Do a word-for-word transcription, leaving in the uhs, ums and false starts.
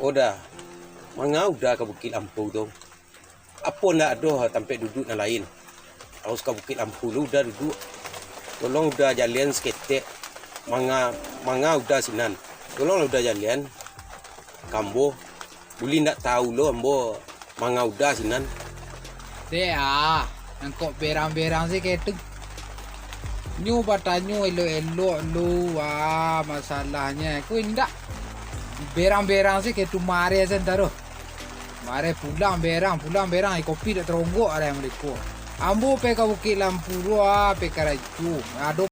Uda, manga Uda ka Bukik Lampu tu? Apo ndak ado tampek duduak nan lain? Harus ka Bukik Lampu lu Uda duduak. Tolong Uda jalehan saketek. Manga, manga Uda sinan. Tolonglah Uda jalehan ka ambo. Buliah ndak tahu lo ambo manga Uda sinan. Dek ah, nan kok berang-berang se kaitu. Nyo batanyo elok-elok lu, ah, masalahnyo. Ko indak. Berang-berang se kaitu mare se antaro. Mare pulang berang, pulang berang, ai kopi dak taronggok arah mereka. Ambo pai ka Bukik Lampu tu, ah, pai karajo. Ado